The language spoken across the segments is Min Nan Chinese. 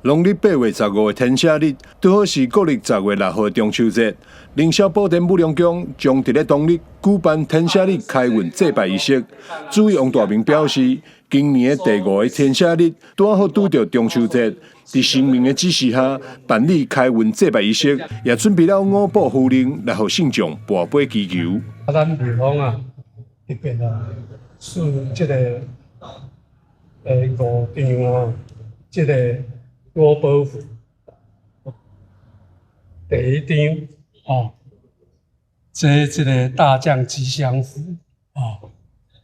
農曆8月15的天赦日，拄好是國曆10月6號的中秋節。凌霄寶殿武龍宮將佇咧當日舉辦天赦日開運祭拜儀式。主委王大明表示，今年的第五个天赦日拄好拄著中秋節，佇神明的指示下辦理開運祭拜儀式，也準備了五寶符令來予信眾跋杯祈求。啊，咱廟方啊，特別啊，賜這個五張啊，這個五寶符。第一張哦，這個大將吉祥符哦，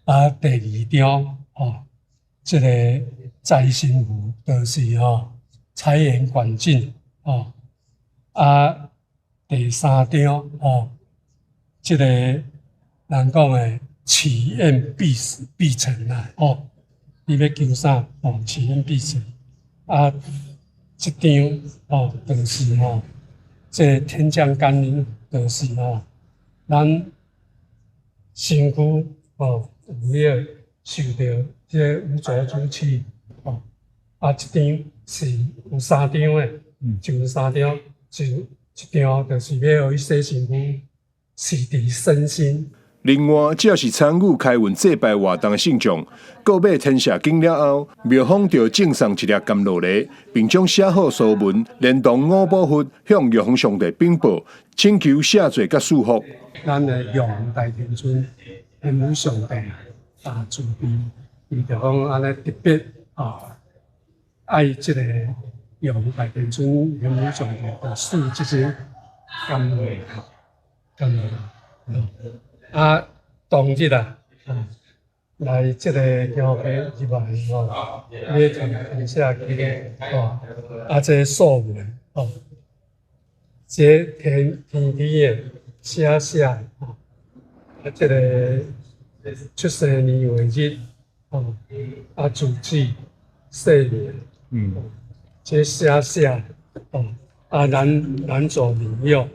啊，第二張哦，這個財神符就是吼財源廣進哦，啊，第三張哦，這個人講的祈願必必成啦哦，你欲求啥哦，祈願必成啊，這張哦，就是吼，這個天降甘霖就是吼，咱身軀哦有彼個受著這個五濁之氣哦，啊，這張是有三張的，就有三張，就一張就是欲予伊洗身軀，洗滌身心。另外，只要是參與開運祭拜活動的信眾，購買天赦錦了後，廟方就贈送一粒甘露梨，並將寫好疏文，連同五寶符向玉皇上帝稟報，請求赦罪佮賜福。咱的玉皇大天尊、天母上帝啊，慈悲，伊就講按呢特別啊，愛這個玉皇大天尊、天母上帝，就賜這支甘露，甘露。啊，當日啊，來這個橋邊入來吼，買天赦錦吼，啊，這個疏文吼，這天天地的寫寫吼，啊，這個出生年月日吼，啊，住址、姓名，這寫寫吼，啊，男男左女右。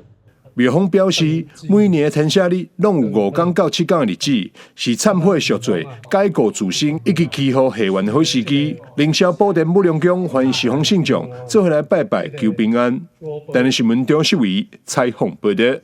廟方表示，每年的天赦日攏有5工到7工的日子，是懺悔贖罪、改過自新以及祈福下願的好時機。凌霄寶殿武龍宮歡迎四方信眾做伙來拜拜求平安。台視新聞張世維採訪報導。